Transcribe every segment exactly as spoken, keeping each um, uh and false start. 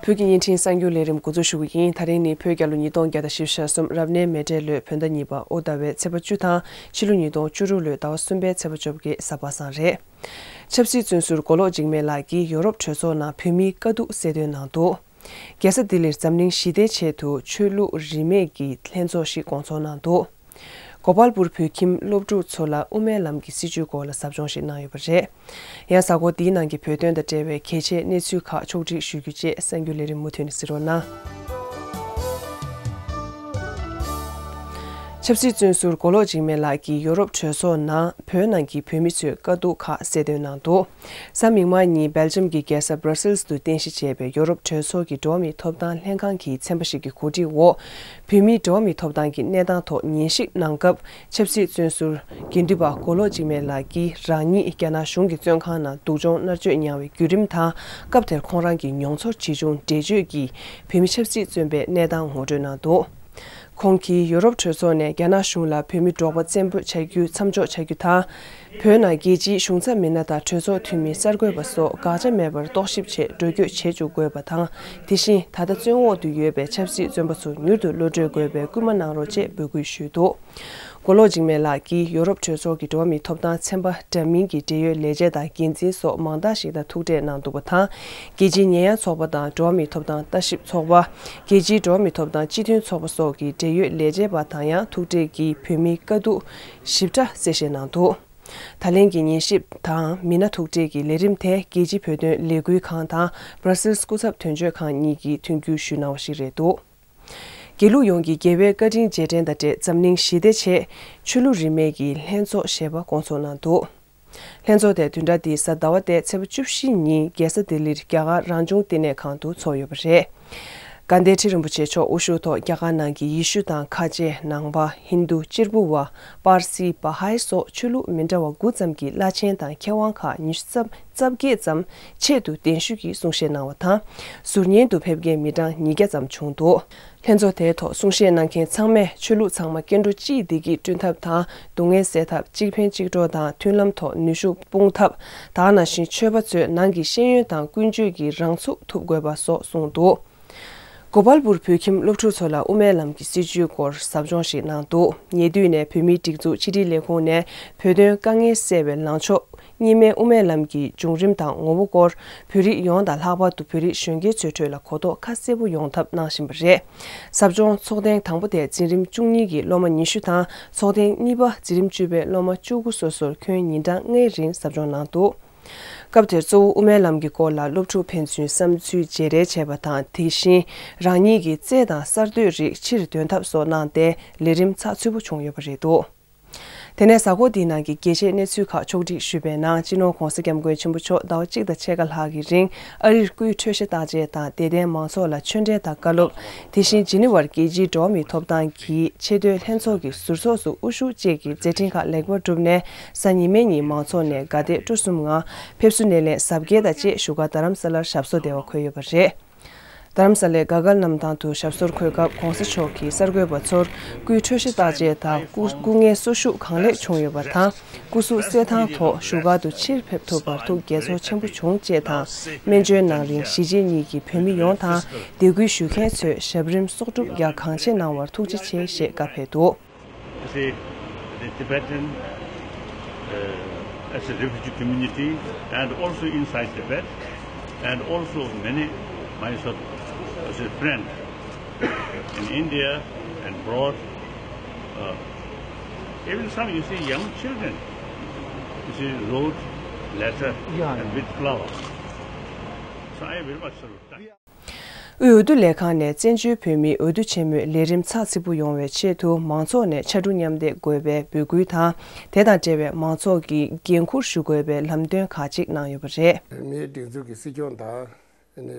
བོད་ཀྱི་བརྙན་འཕྲིན་གསར་འགྱུར་ལས་རིམ་འགོ་འཛུགས་ཞུ་གི་ཡིན། ད་རིང་ནི་བོད་རྒྱལ་ལོ་ཉིས་སྟོང་བརྒྱ་དང་བཞི་བཅུ་ཞེ་གསུམ་རབ་གནས་མེ་སྤྲེལ་ལོའི་བོད་ཟླ་གཉིས་པ་ཨོ་ཟླ་བའི་ཚེས་པ་བཅུ་དང་ཕྱི་ལོ་ཉིས་སྟོང་བཅུ་དྲུག་ལོའི་ཟླ་བ་གསུམ་པའི་ཚེས་པ་བཅོ་བརྒྱད་གཟའ་པ་སངས་རེད། ཆབ་སྲིད་བཙོན་ཟུར་མགོ་ལོག་འཇིགས་མེད་ལགས་ཀྱིས་ཡོ་རོབ་གྲོས་ཚོགས་ནང་བོད་མིའི་དཀའ་སྡུག་གསལ་སྟོན་གནང་འདུག་རྒྱལ་ས་ལྡི་ལིར་འཛམ་གླིང་ཞི་བདེའི་ཆེད་དུ་ཆོས་ལུགས་རིས་མེད་ཀྱི་ལྷན་ཚོགས་ཤིག་སྐོང་ཚོགས་གནང་འདུག་གོ་པལ་པུར་བོད་ཁྱིམ་སློབ་ཕྲུག་ཚོ་ལ་དབུ་མའི་ལམ་གྱི་སྲིད་བྱུས་སྐོར་ལ་ཟབ་སྦྱོང་ཞིག་གནང་ཡོད་པ་རེད། ཡང་གཟའ་འཁོར་འདིའི་ནང་གི་བོད་དོན་དང་འབྲེལ་བའི་གལ་ཆེའི་གནས་ཚུལ་ཁག་ཕྱོགས་སྒྲིག་ཞུ་རྒྱུ་བཅས་གསར་འགྱུར་ལས་རིམ་མུ་མཐུད་ནས་གཟིགས་རོགས་གནང་། ཆབ་སྲིད་བཙོན་ཟུར་མགོ་ལོག་འཇིགས་མེད་ལགས་ཀྱིས་ཡོ་རོབ་གྲོས་ཚོགས་ནང་བོད་ནང་གི་བོད་མི་ཚོའི་དཀའ་སྡུག་ཁག་གསལ་སྟོན་གནང་འདུག་གཟའ་མིག་དམར་ཉིན་སྦེལ་ཇམ་གྱི་རྒྱལ་ས་སྦྲ་སིལ་དུ་རྟེན་གཞི་བྱས་པའི་ཡོ་རོབ་གྲོས་ཚོགས་ཀྱི་འགྲོ་བ་མིའི་ཐོབ་ཐང་ལྷན་ཁང་གི་ཚན་པ་ཞིག་གི་གོ་སྒྲིག་འོག་བོད་མིའི་འགྲོ་བ་མིའི་ཐོབ་ཐང་གི་གནས་སྟངས་ཐོག་ཉན་ཞིབ་གནང་སྐབས། ཆབ་སྲིད་བཙོན་ཟུར་དགེ་འདུན་པ་མགོ་ལོག་འཇིགས་མེད་ལགས་ཀྱིས་རང་ཉིད་རྒྱ་ནག་གཞུང་གི་བཙོན་ཁང་ནང་སྡུག་སྦྱོང་མནར་གཅོད་མྱངས་བའི་བརྒྱུད་རིམ་དང་། སྐབས་དེར་ཁོང་རང་གི་མྱོང་ཚོར་ཇི་བྱུང་འགྲེལ་བརྗོད་ཀྱིས་བོད་མི་ཆབ་སྲིད་བཙོན་པའི་གནས་སྟངས་ངོ་སྤྲོད་གནང་འདུག་ཁོང་གིས་ཡོ་རོབ་གྲོས་ཚོགས་ནས་རྒྱ་ནག་གཞུང་ལ་བོད་མི་འབྲོག་པ་བཙན་པོ་བྱ་རྒྱུ་མཚམས་འཇོག་བྱ་རྒྱུ་དང་། བོད་ནང་རྒྱལ་སྤྱིའི་གཞུང་ཚབ་མི་སྣ་དང་གྲོས་ཚོགས་འཐུས་མི་གསར་འགོད་པ་སོགས་དགག་བྱ་མེད་པར་རྟོག་ཞིབ་ཆེད་འགྲོ་སྐྱོད་བྱེད་བཅུག་དགོས་པ་དང་། དེ་བཞིན་ད་ལྟ་བཙོན་འོག་ཏུ་ཡོད་པའི་ཆབ་སྲིད་བཙོན་པ་ཚོ་མྱུར་དུ་གློད་གྲོལ་དགོས་པའི་སྐུལ་མ་གནང་རོགས་ཅེས་འབོད་སྐུལ་ཞུས་འདུག་མགོ་ལོག་འཇིགས་མེད་ལགས་ཀྱིས་ཡོ་རོབ་གྲོས་ཚོགས་ཀྱི་འགྲོ་བ་མིའི་ཐོབ་ཐང་ཚན་པ་འདྲ་མིན་གྱི་འབྲེལ་ཡོད་ལས་བྱེད་དང་འགན་འཛིན་སོགས་མང་དག་ཞིག་དང་ཐུག་འཕྲད་གནང་འདུག་པ་དང་། རྒྱལ་སྤྱིའི་ཉེས་ཡངས་ཚོགས་པ་དང་འགྲོ་བ་མིའི་ཐོབ་ཐང་ལྟ་ཞིབ་ཚོགས་པ། རྒྱལ་སྤྱིའི་འགྲོ་བ་མིའི་ཐོབ་ཐང་སྤྱི་མཐུན་ཚོགས་པ་སོགས་ཀྱི་འབྲེལ་ཡོད་ལས་བྱེད་པ་དང་ཡང་ཐུག་འཕྲད་ཀྱིས་བོད་མིའི་དཀའ་སྡུག་ཞིབ་ཕྲ་གསལ་བཤད་གནང་འདུག་ད་ལན་གྱི་ཉན་ཞིབ་དང་མི་སྣ་ཐུག་འཕྲད་ཀྱི་ལས་རིམ་དེ་རྒྱལ་སྤྱིའི་བོད་དོན་ལས་འགུལ་ཁང་དང་སྦྲ་སིལ་སྐུ་ཚབ་དོན་གཅོད་ཁང་གཉིས་ཀྱིས་མཐུན་འགྱུར་ཞུས་གནང་བ་ཞིག་རེད་འདུག་དགེ་ལུགས་ཡོངས་ཀྱི་རྒྱལ་བའི་བཀའ་དྲིན་རྗེས་དྲན་དང་འབྲེལ་འཛམ་གླིང་ཞི་བདེ་ཆེད་ཆོས་ལུགས་རིས་མེད་ཀྱི་ལྷན་ཚོགས་ཞེས་པ་སྐོང་ཚོགས་གནང་འདུག་ལྷན་ཚོགས་དེ་བདུན་ཕྲག་འདིའི་གཟའ་ཟླ་བ་སྟེ་ཚེས་པ་བཅུ་བཞི་ཉིན་རྒྱལ་ས་ལྡི་ལིར་རྒྱ་གར་རང་བྱུང་བསྟི་གནས་ཁང་དུ་ཚོགས་ཡོད་པ་རེད། དགའ་ལྡན་ཁྲི་རིན་པོ་ཆེ་མཆོག་དབུ་བཞུགས་ཐོག་རྒྱ་གར་ནང་གི་ཡེ་ཤུ་དང་ཁ་ཆེ་ནང་པ། ཧིན་རྡུ། གཅེར་བུ་བ། པར་སི། བ་ཧའི་སོགས་ཆོས་ལུགས་མི་འདྲ་བ་དགུ་ཙམ་གྱི་བླ་ཆེན་དང་མཁས་དབང་ཁག་ཉི་ཤུ་རྩ་བརྒྱད་ཙམ་ཆེད་དུ་གདན་ཞུ་གིས་གསུང་བཤད་གནང་བ་དང་། ཟུར་ཉན་དུ་ཕེབས་མཁན་མི་གྲངས་ཉིས་བརྒྱ་ཙམ་བྱུང་འདུག་ལྷན་ཚོགས་དེའི་ཐོག་གསུང་བཤད་གནང་མཁན་ཚང་མས་ཆོས་ལུགས་ཚང་མ་སྐྱེ་འགྲོ་གཅིག་བདེ་སྐྱིད་བསྐྲུན་ཐབས་དང་། སྡུག་བསྔལ་སེལ་ཐབས། གཅིག་ཕན་གཅིག་གྲོགས་དང་མཐུན་ལམ་ཐོག་ནུས་ཤུགས་སྤུངས་ཐབས། ད་ག་ནང་བཞིན་ཆོས་པ་ཚོས་ནང་གི་ཤེས་ཡོན་དང་ཀུན་སྤྱོད་ཀྱི་རང་ཚུགས་ཐུབ་དགོས་པ་སོགས་གསུངས་འདུག་གོ་པལ་པུར་བོད་ཁྱིམ་སློབ་ཕྲུག་ཚོ་ལ་དབུ་མའི་ལམ་གྱི་སྲིད་བྱུས་སྐོར་ཟབ་སྦྱོང་ཞིག་གནང་འདུག་ཉེ་དུས་ནས་བོད་མིའི་སྒྲིག་འཛུགས་ཕྱི་དྲིལ་ལས་ཁུངས་ནས་བོད་དོན་དཀའ་ངལ་སེལ་བའི་ལངས་ཕྱོགས། གཉིས་སྨན་དབུ་མའི་ལམ་གྱི་བྱུང་རིམ་དང་ངོ་བོ་སྐོར། བོད་རིགས་ཡོངས་དང་ལྷག་པར་དུ་བོད་རིགས་གཞོན་སྐྱེས་ཚོའི་ཁྲོད་ལ་གོ་རྟོགས་ཁ་གསལ་པོ་ཡོང་ཐབས་གནང་བཞིན་པ་རེད། ཟབ་སྦྱོང་ཚོགས་ཐེངས་དང་པོ་དེ་འཛིན་རིམ་བཅུ་གཉིས་ཀྱི་སློབ་མ་ཉི་ཤུ་དང་ཚོགས་ཐེངས་གཉིས་པ་འཛིན་རིམ་བཅུ་པའི་སློབ་མ་བཅུ་དགུ་སོ་སོར་ཁྱོན་ཉིན་གྲངས་ལྔའི་རིང་ཟབ་སྦྱོང་གནང་འདུག་སྐབས་དེར་གཙོ་བོ་དབུ་མའི་ལམ་གྱི་སྐོར་ལ་སློབ་ཕྲུག་ཕན་ཚུན་བསམ་ཚུལ་བརྗེ་རེས་བྱས་པ་དང་། དེ་བཞིན་རང་ཉིད་ཀྱི་རྩལ་དང་གསར་གཏོད་རིགས་ཕྱིར་འདོན་ཐབས་སོགས་གནང་སྟེ་ལས་རིམ་ཚགས་ཚུད་པོ་བྱུང་ཡོད་པ་རེད་འདུག་དེ་ནས་གཟའ་འཁོར་འདིའི་ནང་གི་གལ་ཆེའི་གནས་ཚུལ་ཁག་ཕྱོགས་སྒྲིག་ཞུས་པའི་ནང་། སྤྱི་ནོར་༧གོང་ས་༧སྐྱབས་མགོན་ཆེན་པོ་མཆོག་ཟླ་བ་གཅིག་དང་ཕྱེད་ཀ་ལྷག་གི་རིང་ཨ་རིར་སྐུའི་འཕྲོད་བཞེས་བརྟག་དཔྱད་དང་། དད་ལྡན་མང་ཚོགས་ལ་ཆོས་འབྲེལ་དང་བཀའ་སློབ། དེ་བཞིན་ཇི་ནི་ཝར་རྒྱལ་སྤྱིའི་འགྲོ་བ་མིའི་ཐོབ་ཐང་གི་ཆེས་མཐོའི་ལྷན་ཚོགས་ཀྱི་ཟུར་ཚོགས་སུ་དབུ་བཞུགས་བཅས་ཀྱི་མཛད་འཕྲིན་ཁག་ལེགས་པར་གྲུབ་ནས། གཟའ་ཉི་མའི་ཉིན་མང་ཚོགས་ནས་དགའ་དད་སྤྲོ་གསུམ་ངང་ཕེབས་བསུ་སྣེ་ལེན་གཟབ་རྒྱས་དང་བཅས་བཞུགས་སྒར་རྡ་རམ་ས་ལར་ཞབས་སོར་བདེ་བར་འཁོད་ཡོད་པ་རེད། རྡ་རམ་ས་ལའི་དགའ་དགའ་གནམ་ཐང་དུ་ཞབས་སོར་འཁོད་སྐབས། ༸གོང་ས་མཆོག་གིས་གསར་འགོད་པ་ཚོར་སྐུའི་འཕྲོད་བཞེས་བརྟག་དཔྱད་དང་། སྐུ་སྐུ་ངལ་གསོ་ཤུགས་གང་ལེགས་བྱུང་ཡོད་པ་དང་། སྐུ་གཟུགས་གསལ་ཐང་ཐོག་བཞུགས་སྒར་དུ་ཕྱིར་ཕེབས་ཐུབ་པར་ཐུགས་དགྱེས་ཚོར་ཆེན་པོ་བྱུང་བཅས་དང་། སྨན་བཅོས་གནང་རིང་གཞིས་བྱེས་གཉིས་ཀྱི་བོད་མི་ཡོངས་དང་། སྡེ་ཁུལ་བཞུགས་མཁན་ཚོས་ཞབས་རིམ་གསོག་སྒྲུབ་རྒྱག་གང་ཆེ་གནང་བར་ཐུགས་རྗེ་ཆེ་ཞེས་བཀའ་ཕེབས་འདུག You see, the Tibetan, uh, as a refugee community, and also inside Tibet, and also many, myself as a friend in India and abroad, uh, even some, you see, young children, you see, wrote letter Yeah, and yeah. with flowers. So I very much salute that. དབུས་འོས་བསྡུ་ལས་ཁང་ནས་བཙན་བྱོལ་བོད་མིའི་འོས་བསྡུ་ཆེན་མོའི་ལས་རིམ་ཚགས་ཚུད་པོ་ཡོང་བའི་ཆེད་དུ། མང་ཚོགས་ནས་ཕྱར་གྲུ་མཉམ་འདེགས་དགོས་པའི་འབོད་སྐུལ་དང་། དེ་དང་འབྲེལ་བའི་མང་ཚོགས་ཀྱིས་འགན་འཁུར་ཞུ་དགོས་པའི་ལམ་སྟོན་ཁག་ཅིག་གནང་ཡོད་པ་རེད། བོད་མིའི་སྒྲིག་འཛུགས་ཀྱི་སྲིད་སྐྱོང་དང་། ཨ་ནི་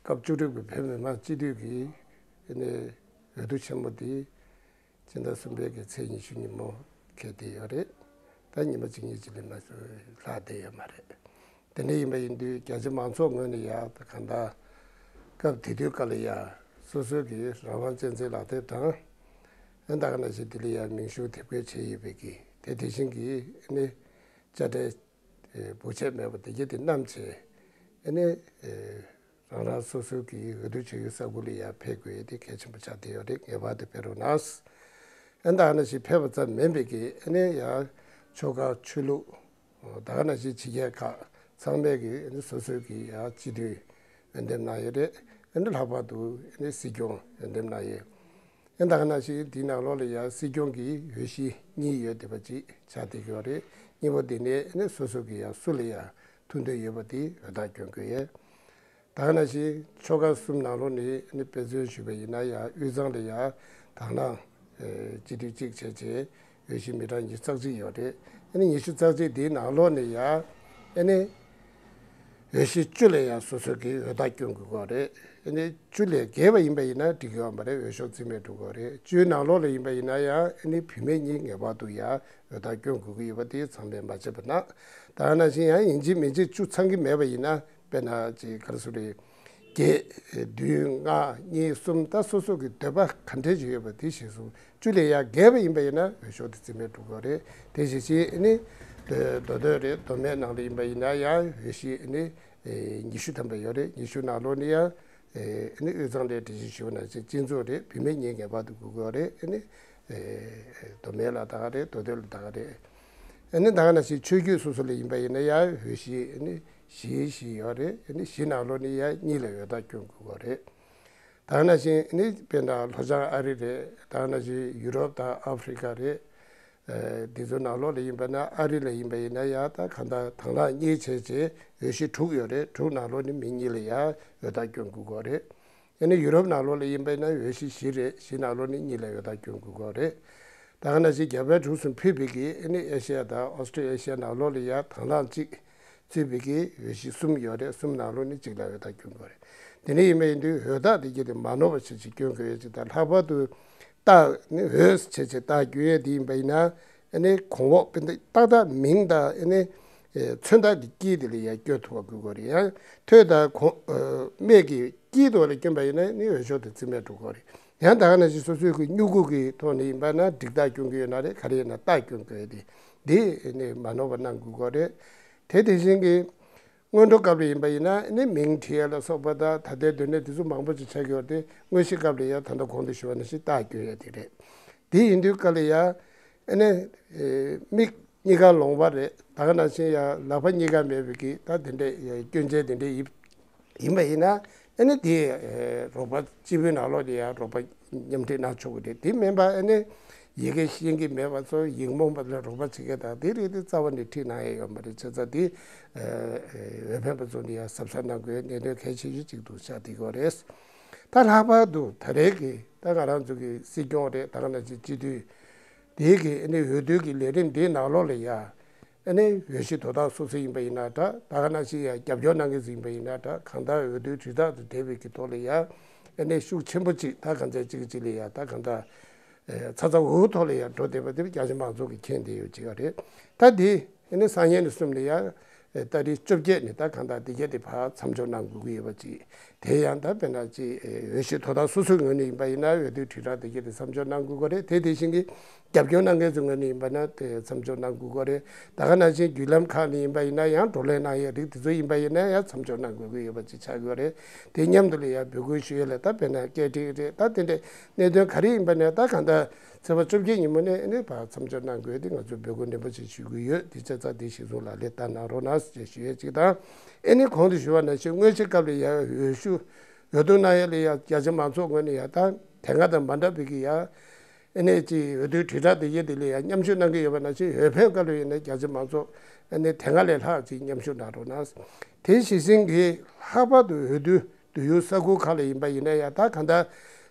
སྐབས་བཅུ་དྲུག་པའི་བོད་མི་མང་སྤྱི་འཐུས་ཀྱི་ཨ་ནི་འོས་བསྡུ་ཆེན་མོ་དེ། སྤྱི་ཟླ་གསུམ་པའི་གི་ཚེས་ཉི་ཤུ་ཉིན་མོ་འཁེལ་བསྡད་ཡོད་རེད། ད་ཉི་མ་གཅིག་གཉིས་ཅིག་ལས་མ་ལྷག་བསྡད་ཡོད་མ་རེད། དེ་འདྲ་ཡིན་པ་ཡིན་དུས་རྒྱ་ཆེ་མང་ཚོགས་ངོས་ནས་ཡ་ད་གང་ལྟར་སྐབས་དེ་དུས་སྐབས་ལ་ཡ་སོ་སོའི་གི་རང་དབང་གཅེས་འཛིན་ལག་དེབ་དང་། ཨ་ད་ག་ནང་བཞིན་དེ་ལ་ཡ་མིང་གཞུང་དེབ་སྐྱེལ་བྱས་ཡོད་པའི་གི་དེ་དེ་བཞིན་གི་ཨ་ནི་དཔྱ་ཁྲལ་འབོར་ཆད་མེད་པ་དེ་གྱད་དེ་བསྣམས་བྱས་ཨ་ནི། རང་རང་སོ་སོའི་གི་འོས་བསྡུ་བྱེད་ཡུལ་ས་ཁུལ་ལ་ཡར་ཕེབས་དགོས་ཡས་དེ་གལ་ཆེན་པོ་ཆགས་བསྡད་ཡོད་རེད། ངེས་པར་དུ་ཕེབས་རོགས་གནང་། ཨ་ནི་ད་ག་ནང་བཞིན་ཕེབས་པ་ཙམ་མིན་པའི་གི་ཨ་ནི་ཡང་ཆོལ་ཁ་ཆོས་ལུགས་ད་ག་ནང་བཞིན་ཕྱི་རྒྱལ་ཁག་ཚང་མས་ཀྱི་ཨ་ནི་སོ་སོའི་གི་ཡང་སྤྱི་འཐུས་འོས་འདེམས་གནང་ཡོད་རེད། ཨ་ནི་ལྷག་པར་དུ་ཨ་ནི་སྲིད་སྐྱོང་འོས་འདེམས་གནང་ཡོད། ཨ་ནི་ད་ག་ནང་བཞིན་དེའི་ནང་ལོགས་ལ་ཡང་སྲིད་སྐྱོང་གི་འོས་གཞི་གཉིས་ཡོད་བསྡད་པ་ཅིག་ཆགས་བསྡད་ཀྱི་ཡོད་རེད། གཉིས་པོ་དེ་ནས་ཨ་ནི་སོ་སོ་གི་ཡང་སུ་ལ་ཡང་ཐུགས་འདོད་ཡོད་པ་དེ་འོས་རྟགས་སྐྱོན་དགོས་ཡོད། ད་ག་ནང་བཞིན་ཆོལ་ཁ་གསུམ་ནང་ལོགས་ནས་ཨ་ནི་དཔེ་མཚོན་ཞུས་པ་ཡིན་ན་ཡང་དབུས་གཙང་ལ་ཡང་དང་བླངས་སྤྱི་འཐུས་གཅིག་བྱས་བྱས་འོས་གཞི་མི་གྲངས་ཉི་ཤུ་རྩ་གཅིག་ཡོད་རེད། ཨ་ནི་ཉི་ཤུ་རྩ་གཅིག་དེའི་ནང་ལོགས་ནས་ཡང་ཨ་ནི་འོས་གཞི་བཅུ་ལ་ཡང་སོ་སོ་གི་འོས་རྟགས་སྐྱོན་དགོས་ཀྱི་ཡོད་རེད། ཨ་ནི་བཅུ་ལས་བརྒལ་བ་ཡིན་པ་ཡིན་ན་འགྲིག་གི་ཡོད་མ་རེད། འོས་ཤོག་རྩིས་མེད་འགྲོ་གི་ཡོད་རེད། བཅུའི་ནང་ལོགས་ལ་ཡིན་པ་ཡིན་ན་ཡང་ཨ་ནི་བུད་མེད་གཉིས་ངེས་པར་དུ་ཡང་འོས་རྟགས་སྐྱོན་དགོས་ཀྱི་ཡོད་པ་དེ་ཚང་མས་མ་བརྗེད་པ་གནང་། ད་ག་ནང་བཞིན་ཡང་ཡིན་གཅིག་མིན་གཅིག་བཅུ་ཚང་གི་མེད་པ་ཡིན་ན། དཔེར་ན་ཅིག་ག་རེ་ཟེར་རེད། བརྒྱད། བདུན། ལྔ། གཉིས། གསུམ། ད་སོ་སོ་གི་འདོད་པ་ག་འདྲས་ཅིག་ཡོད་པ་དེ་གཞིར་བཟུང་བཅུ་ལས་ཡར་བརྒལ་བ་ཡིན་པ་ཡིན་ན་འོས་ཤོག་དེ་རྩིས་མེད་འགྲོ་གི་རེད། དེ་བཞིན་ཅིག་ཨ་ནི་མདོ་སྟོད་རེད། མདོ་སྨད་ནང་ལ་ཡིན་པ་ཡིན་ན་ཡང་འོས་གཞི་ཨ་ནི་ཉི་ཤུ་ཐམ་པ་ཡོད་རེད། ཉི་ཤུ་ནང་ལོགས་ནས་ཡང་ཨ་ནི་དབུས་གཙང་ལ་འགྲེལ་བཤད་ཞུས་པ་ནང་བཞིན་སྤྱི་ཚོགས་རེད། བུད་མེད་གཉིས་ངེས་པར་དུ་དགོས་ཀྱི་ཡོད་རེད། ཨ་ནི་མདོ་སྨད་ལ་ད་ག་རེད། མདོ་སྟོད་ལ་ད་ག་རེད། ཨ་ནི་ད་ག་ནང་བཞིན་ཆོས་བརྒྱུད་སོ་སོ་ལ་ཡིན་པ་ཡིན་ན་ཡང་འོས་གཞི་ཨ་ནི་བཞི་བཞི་ཡོད་རེད། ཨ་ནི་བཞི་ནང་ལོགས་ནས་ཡང་གཉིས་ལ་འོས་རྟགས་སྐྱོན་དགོས་ཀྱི་རེད། ད་ག་ནང་བཞིན་ཨ་ནི་དཔེར་ན་ལྷོ་བྱང་ཨ་རི་རེད། ད་ག་ནང་བཞིན་ཡུ་རོབ་དང་ཨ་ཧྥེ་རི་ཁ་རེད། ཨ་འདི་ཚོ་ནང་ལོགས་ལ་ཡིན་པ་ན་ཨ་རི་ལ་ཡིན་པ་ཡིན་ན་ཡང་ད་གང་ལྟར་དང་བླངས་གཉིས་བྱས་བྱས་འོས་གཞི་དྲུག་ཡོད་རེད། དྲུག་ནང་ལོགས་ནས་མི་གཉིས་ལ་ཡང་འོས་རྟགས་སྐྱོན་དགོས་ཀྱི་རེད། ཨ་ནི་ཡུ་རོབ་ནང་ལོགས་ལ་ཡིན་པ་ཡིན་ན་འོས་གཞི་བཞི་རེད། བཞི་ནང་ལོགས་ནས་གཉིས་ལ་འོས་རྟགས་སྐྱོན་དགོས་ཀྱི་རེད། ད་ག་ནང་བཞིན་རྒྱ་བལ་འབྲུག་གསུམ་ཕུད་པའི་གི་ཨ་ནི་ཨེ་ཤེ་ཡ་དང་ཨོ་སི་ཀྲི་ཨེ་ཤེ་ཡ་ནང་ལོགས་ལ་ཡང་དང་བླངས་གཅིག་ཚུད་པའི་གི་འོས་གཞི་གསུམ་ཡོད་རེད། གསུམ་ནང་ལོགས་ནས་གཅིག་ལ་འོས་རྟགས་སྐྱོན་དགོས་རེད། དེ་ནས་ཡིན་པ་ཡིན་དུས་འོས་རྟགས་དེ་གྱད་དེ་མ་ནོར་བ་བྱས་ཅིག་སྐྱོན་དགོས་ཡོད་ཅིག་དང་། ལྷག་པར་དུ་རྟགས་ནི་འོས་བྱས་ཅིག་རྟགས་སྐྱོན་ཡས་དེ་ཡིན་པ་ཡིན་ན་ཨ་ནི་གོང་འོག་དཔེར་ན་ཏག་ཏག་མིང་དང་ཨ་ནི་མཚོན་རྟགས་ཀྱི་དཀྱིལ་དེ་ལ་ཡང་སྐྱོན་ཐུབ་པ་དགོས་ཀྱི་རེད། ཡང་ཐོད་དང་གོང་སྨད་ཀྱི་དཀྱིལ་དུ་ལ་སྐྱོན་པ་ཡིན་ན་ནི་འོས་ཤོག་དེ་རྩིས་མེད་འགྲོ་གི་རེད། ཡང་ད་ག་ནང་བཞིན་སོ་སོའི་གི་སྨྱུ་གུ་གི་ཐོག་ནས་ཡིན་པ་ན་འགྲིག་རྟགས་སྐྱོན་གྱི་ཡོད་ན་རེད། ག་རེ་ཡིན་ན་རྟགས་སྐྱོན་དགོས་ཡ་དེ་འདི་ནི་མ་ནོར་བ་གནང་དགོས་ཀྱི་རེད། དེ་དེ་བཞིན་གྱི་སྔོན་འགྲོ་སྐབས་ལ་ཡིན་པ་ཡིན་ན་ནི་མིང་བྲིས་ཡ་ལ་སོགས་པ་དང་། ད་ལྟའི་སྡོད་གནས་དེ་ཚོ་མང་པོ་ཅིག་ཆགས་ཀྱི་ཡོད་རེད་དེ། དངོས་གཞི་སྐབས་ལ་ཡང་ད་ལྟ་གོང་དུ་ཞུས་པ་ནང་བཞིན་རྟགས་སྐྱོན་ཡ་དེ་རེད། དེ་ཡིན་དུས་སྐབས་ལ་ཡང་ཨ་ནི་མིག་གཉིས་ཀ་ལོང་བ་རེད། ད་ག་ནང་བཞིན་ཡང་ལག་པ་གཉིས་ཀ་མེད་པའི་གི་ད་དེ་འདྲའི་སྐྱོན་ཅན་དེ་འདྲའི་ཡིན་ཡིན་པ་ཡིན་ན་ཨ་ནི་དེ་རོགས་པ་སྤྱི་པའི་ནང་ལོགས་ལ་ཡང་རོགས་པ་མཉམ་འབྲེལ་གནང་ཆོག་གི་རེད། དེ་མིན་པ་ཨ་ནི་ཡི་གེ་ཤེས་ཀྱི་མེད་པ་ཚོ་ཡིག་རྨོངས་པ་ལ་རོགས་པ་བྱེད་མཁན་དང་དེ་རིགས་དེ་རྩ་བ་ནས་ཁྲིད་གནང་ཡས་ཡོད་མ་རེད། བྱས་ཙང་དེ་འོས་འཕེན་པ་ཚོ་ནས་ཡང་གཟབ་གཟབ་གནང་དགོས་གནད་དོན་གལ་ཆེ་ཤོས་གཅིག་ཏུ་ཆགས་བསྡད་ཀྱི་ཡོད་རེད། ད་ལྷག་པར་དུ་ད་རེས་ཀྱི་ད་ང་རང་ཚོ་གི་སྲིད་སྐྱོང་རེད། ད་ག་ནང་བཞིན་སྤྱི་འཐུས་དེའི་གི་ཨ་ནི་འོས་བསྡུ་གི་ལས་རིམ་དེའི་ནང་ལོགས་ལ་ཡ་ཨ་ནི་འོས་གཞི་དོ་བདག་སོ་སོ་ཡིན་པ་ཡིན་ན་འདྲ། ད་ག་ནང་བཞིན་ཡ་རྒྱབ་སྐྱོར་གནང་མཁན་ཚོ་ཡིན་པ་ཡིན་ན་འདྲ། གང་ལྟར་འོས་བསྡུའི་དྲིལ་བསྒྲགས་དང་འབྲེལ་བའི་གི་ཐོག་ལ་ཡ་ཨ་ནི་ཤུགས་ཆེན་པོ་ཅིག་ད་གང་ཚ་གཅིག་གཅིག་ལ་ཡ་ད་གང་ལྟར་ཚ་ཚ་འུར་འུར་ཐོག་ལ་ཡ་འགྲོ་བསྡད་པ་དེ་རྒྱ་ཆེ་མང་ཚོགས་ཀྱིས་མཁྱེན་བསྡད་ཡོད་ཅིག་རེད། ད་དེ་ཨ་ནི་སང་ཉིན་ནས་གསུམ་ལ་ཡ་ཏ་རིག་བཅོ་བརྒྱད་ནས་ད་གང་ལྟར་དེ་གས་དེ་ཕར་མཚམས་འཇོག་གནང་དགོས་ཀྱི་ཡོད་པ་ཅིག་དེ་ཡང་ད་དཔེར་ན་ཅིག་འོས་གཞི་དོ་བདག་སོ་སོའི་ངོས་ནས་ཡིན་པ་ཡིན་ན་འོས་བསྡུའི་དྲིལ་བསྒྲགས་དེ་གས་དེ་མཚམས་འཇོག་གནང་དགོས་ཀྱི་རེད། དེ་དེ་བཞིན་གྱི་རྒྱབ་སྐྱོར་གནང་མཁན་ཚོའི་ངོས་ནས་ཡིན་པ་ན་དེ་མཚམས་འཇོག་གནང་དགོས་ཀྱི་རེད། ད་ག་ནང་བཞིན་བརྒྱུད་ལམ་ཁག་ནས་ཡིན་པ་ཡིན་ན་ཡང་བགྲོ་གླེང་གནང་ཡས་རིགས་དེ་ཚོ་ཡིན་པ་ཡིན་ན་ཡང་མཚམས་འཇོག་གནང་དགོས་ཀྱི་ཡོད་པ་ཅིག་ཆགས་ཀྱི་ཡོད་རེད། དེ་མཉམ་དུ་ལ་ཡང་འབོད་སྐུལ་ཞུ་ཡས་ལ་ད་དཔེར་ན་སྐད་འཕྲིན་རེད། ད་དེ་འདྲས་གནད་དོན་ག་རེ་ཡིན་པ་ནས་ད་གང་ལྟར་ཚེས་པ་བཅོ་བརྒྱད་ཉིན་མོ་ནས་ཨ་ནི་ཕར་མཚམས་འཇོག་གནང་དགོས་དེ་ང་ཚོས་འབོད་སྐུལ་ནན་པོ་ཞིག་ཞུ་གི་ཡོད། དེ་བྱས་ཙང་དེ་གཞིར་བཟུང་ལག་ལེན་བསྟར་གནང་རོགས་གནང་ཞེས་ཞུ་ཡས་གཅིག་དང་། ཨ་ནི་གོང་དུ་ཞུ་བ་ནང་བཞིན་སྔོན་ཆད་སྐབས་ལ་ཡ་འོས་ཤོག་འོས་བསྡུ་གནང་ཡས་ལ་ཡ་རྒྱ་ཆེ་མང་ཚོགས་ངོས་ནས་ཡ་ད་དེ་སྔ་དང་མ་འདྲ་བའི་གི་ཡ་ཨ་ནི་ཅིག་འོས་བསྡུའི་དྲིལ་བསྒྲགས་དེ་གས་དེ་ལ་ཡ་མཉམ་ཞུགས་གནང་གི་ཡོད་པ་ནང་བཞིན་འོས་འཕེན་སྐབས་ལ་ཡིན་ན་རྒྱ་ཆེ་མང་ཚོགས་ཨ་ནི་དེ་སྔ་ལས་ལྷག་ཅིག་མཉམ་ཞུགས་གནང་རོགས་གནང་། དེ་གཞི་བཞིན་གྱི་ལྷག་པར་དུ་འོས་བསྡུ་བསྡུ་ཡུལ་ས་ཁུལ་ཁག་ལ་ཡིན་པ་ཡིན་ན་ཡང་ད་གང་ལྟར་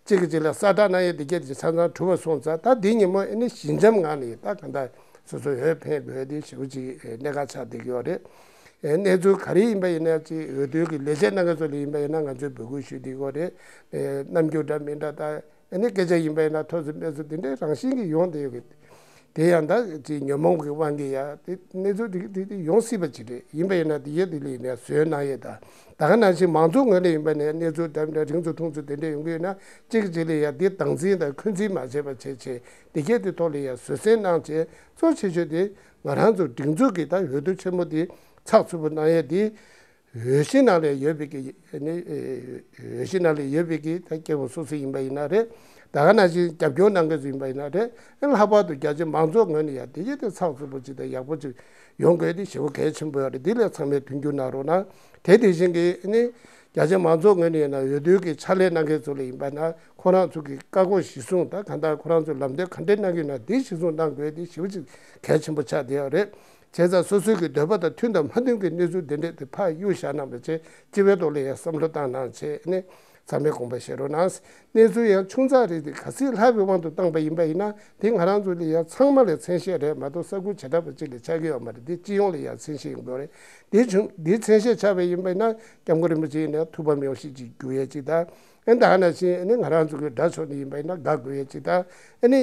གཅིག་གིས་གཅིག་ལ་གསལ་བསྒྲགས་གནང་ཡས་དེ་གས་དེ་ཆ་ཚང་གྲུབ་པ་སོང་ཙང་ད་འདི་ཉིན་མོ་ཨ་ནི་ཞི་འཇམ་ངང་ནས་ད་གང་ལྟར་སོ་སོ་འོས་འཕེན་དགོས་དེ་ཞེ་པོ་ཅིག་གནད་འགག་ཆགས་བསྡད་ཀྱི་ཡོད་རེད། གནས་ཚུལ་ག་རེ་ཡིན་པ་ཡིན་ན་ཅིག་འོས་བསྡུ་གི་ལས་བྱེད་གནང་མཁན་ཚོ་ལ་ཡིན་པ་ཡིན་ན་ང་ཚོས་འབོད་སྐུལ་ཞུས་བསྡད་ཀྱི་ཡོད་རེད། རྣམ་འགྱུར་འདྲ་མི་འདྲ་ད། ཨ་ནི་སྐད་ཆ་ཡིན་པ་ཡིན་ན་ཐོས་ཚོད་སྨྲས་ཚོད་དེ་འདྲའི་རང་བཞིན་གྱིས་ཡོང་བསྡད་ཡོད་གི། དེ་ཡང་ད་ཅིག་ཉོན་མོངས་ཀྱི་དབང་གིས་ཡ་དེ་གནས་ཚུལ་དེ་དེ་དེ་ཡོང་སྲིད་པ་ཅིག་རེད། ཡིན་པ་ཡིན་ན་དེ་ཡ་དེ་ལ་ཡིན་ན་བཟོས་གནང་ཡས་དང་ད་ག་ནང་བཞིན་མང་ཚོགས་ངོས་ལ་ཡིན་པ་ནས་གནས་ཚུལ་འདྲ་འདྲ་རིང་ཚོད་ཐུང་ཚོད་དེ་འདྲ་ཡོང་གི་ཡོད་ན་གཅིག་གིས་གཅིག་ལ་ཡ་དེ་སྟངས་འཛིན་དང་འཁོན་འཛིན་མ་བྱས་པ་བྱས་བྱས་དེ་གས་དེ་ཐོག་ལ་ཡ་བཟོད་བསྲན་གནང་བྱས་གཙོ་ཆེ་ཤོས་དེ་ང་རང་ཚོ་སྒྲིག་འཛུགས་ཀྱི་ད་འོས་བསྡུ་ཆེན་མོ་དེ་ཚགས་ཚུད་པོ་གནང་ཡས་དེ། འོས་གཞི་ནང་ལ་ཡོད་པའི་གི་ནི་འོས་གཞི་ནང་ལ་ཡོད་པའི་གི་ད་སྐྱེ་བོ་སོ་སོ་ཡིན་པ་ཡིན་ན་རེད། ད་ག་ནང་བཞིན་རྒྱབ་སྐྱོར་གནང་མཁན་ཚོ་ཡིན་པ་ཡིན་ན་རེད། ལྷག་པར་དུ་རྒྱ་ཆེ་མང་ཚོགས་ངོས་ནས་ཡང་དེ་ཅི་ད་ཚགས་ཚུད་པོ་ཅིག་དང་ཡག་པོ་ཅིག་ཡོང་དགོས་དེ་ཞེ་པོ་གལ་ཆེན་པོ་ཡོད་རེད། འདི་ལ་ཚང་མས་མཐུན་འགྱུར་གནང་རོགས་གནང་། དེ་དེ་བཞིན་གི་ནི་རྒྱ་ཆེ་མང་ཚོགས་ངོས་ནས་ཡིན་ན་འོས་བསྡུ་གི་ཕྱག་ལས་གནང་མཁན་ཚོ་ལ་ཡིན་པ་ན་ཁོ་རང་ཚོ་གི་བཀའ་བསྒོ་གཞི་བཟུང་དང་གང་ལྟར་ཁོ་རང་ཚོ་ལམ་སྟོན་ག་འདྲས་གནང་གི་ཡོད་ན་དེ་གཞི་བཟུང་གནང་དགོས་དེ་ཞེ་པོ་ཅིག་གལ་ཆེན་པོ་ཆགས་བསྡད་ཡོད་རེད། བྱས་ཙང་སོ་སོའི་གི་འདོད་པ་དང་མཐུན་དང་མ་མཐུན་གྱི་གནས་ཚུལ་འདི་འདྲས་དེ་ཕར་གཡུག་བཞག་གནང་བ་བྱས། སྤྱི་པའི་ཐོག་ལ་ཡང་བསམ་བློ་བཏང་གནང་བྱས་ནས་ཚང་མས་དགོངས་པ་བཞེས་རོགས་གནང་། གནས་ཚུལ་ཡང་ཆུང་ཙག་རེད་དེ་ག་ཚོད་ལྷག་པའི་དབང་དུ་བཏང་པ་ཡིན་པ་ཡིན་ན་དེ་ང་རང་ཚོ་ལ་ཡང་ཚང་མ་ལ་མཚན་ཤས་རེད་མ་གཏོགས་ས་ཁུལ་བྱེ་བྲག་པ་གཅིག་ལ་ཆགས་ཀྱི་ཡོད་མ་རེད། དེ་སྤྱི་ཡོངས་ལ་ཡང་མཚན་ཤས་ཡིན་དགོས་རེད། དེ་བྱུང་དེ་མཚན་ཤས་ཆགས་པ་ཡིན་པ་ཡིན་ན་སྐྱབས་མགོན་རིན་པོ་ཆེ་ཡིན་ན་ཐུགས་ཕམ་ཡོང་གཞི་ཅིག་འགྱུར་ཡས་ཅིག་དང་། ཨེ་ད་ག་ནང་བཞིན་ཨེ་ནི་ང་རང་ཚོ་གི་དགྲ་ཕྱོགས་ནས་ཡིན་པ་ཡིན་ན་དགའ་དགོས་ཡས་ཅིག་དང་། ཨེ་ནི།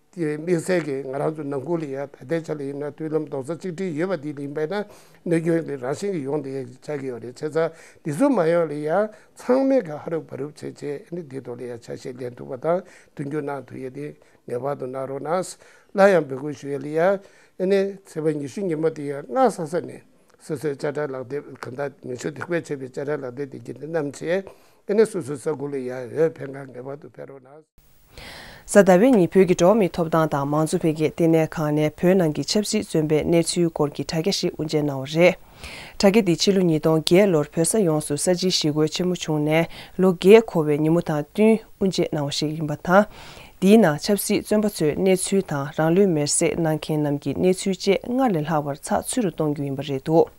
དེ་དམིགས་བསལ་གྱིས་ང་རང་ཚོ་ནང་ཁུལ་ལ་ཡང་ད་ལྟའི་ཆ་ལ་ཡིན་ན་མཐུན་ལམ་རྡོག་རྩ་གཅིག་སྒྲིལ་ཡོད་པ་འདི་ལ་ཡིན་པས་ན་གནོད་སྐྱོན་གྱི་རང་བཞིན་གྱིས་ཡོང་བསྡད་ཡག་ཆགས་ཀྱི་ཡོད་རེད། བྱས་ཙང་འདི་ཚོ་མ་ཡོང་ལ་ཡང་ཚང་མས་ཀྱང་ཧ་རུབ་བ་རུབ་བྱས་བྱས་ཨ་ནི་འདི་ཐོག་ལ་ཡང་ཆ་ཤས་ལེན་ཐུབ་པ་དང་མཐུན་འགྱུར་གནང་ཐུབ་ཡས་དེ་ངེས་པར་དུ་གནང་རོགས་གནང་། སླར་ཡང་འབོད་སྐུལ་ཞུ་ཡས་ལ་ཡང་ཨ་ནི་ཚེས་པ་ཉི་ཤུ་ཉིན་མོ་དེ་ཡང་སྔ་ས་ས་ནས་སོ་སོའི་དཔྱ་ཁྲལ་ལག་དེབ་གང་ལྟར་མི་ཆོས་དེ་བས་བྱས་པའི་དཔྱ་ཁྲལ་ལག་དེབ་དེ་གྱིས་བསྣམས་བྱས་ཨ་ནི་སོ་སོའི་ས་ཁུལ་ལ་ཡང་འོས་འཕེན་གར་ངེས་པར་དུ་ཕེབས་རོགས་གནང་། གཟའ་ཟླ་བའི་ཉིན་བོད་ཀྱི་འགྲོ་བ་མིའི་ཐོབ་ཐང་དང་མང་གཙོ་འཕེལ་རྒྱས་ལྟེ་གནས་ཁང་ནས་བོད་ནང་གི་ཆབ་སྲིད་བཙོན་པའི་གནས་ཚུལ་སྐོར་གྱི་དྲ་རྒྱ་ཞིག་དབུ་འབྱེད་གནང་བ་རེད། དྲ་རྒྱ་འདི་ཕྱི་ལོ་ཉིས་སྟོང་བརྒྱད་ལོར་བོད་ས་ཡོངས་སུ་ས་བྱི་ཞི་རྒོལ་ཆེན་མོ་བྱུང་ནས་ལོ་བརྒྱད་འཁོར་བའི་ཉིན་མོ་དང་བསྟུན་དབུ་འབྱེད་གནང་བ་ཞིག་ཡིན་པ་དང་། འདིའི་ནང་ཆབ་སྲིད་བཙོན་པ་ཚོའི་གནས་ཚུལ་དང་རང་ལུས་མེར་སྲེག་གནང་མཁན་རྣམས་ཀྱི་གནས་ཚུལ་བཅས་སྔར་ལས་ལྷག་པར་ཚགས་ཚུད་དུ་གཏོང་རྒྱུ་ཡིན་པ་རེད་འདུག་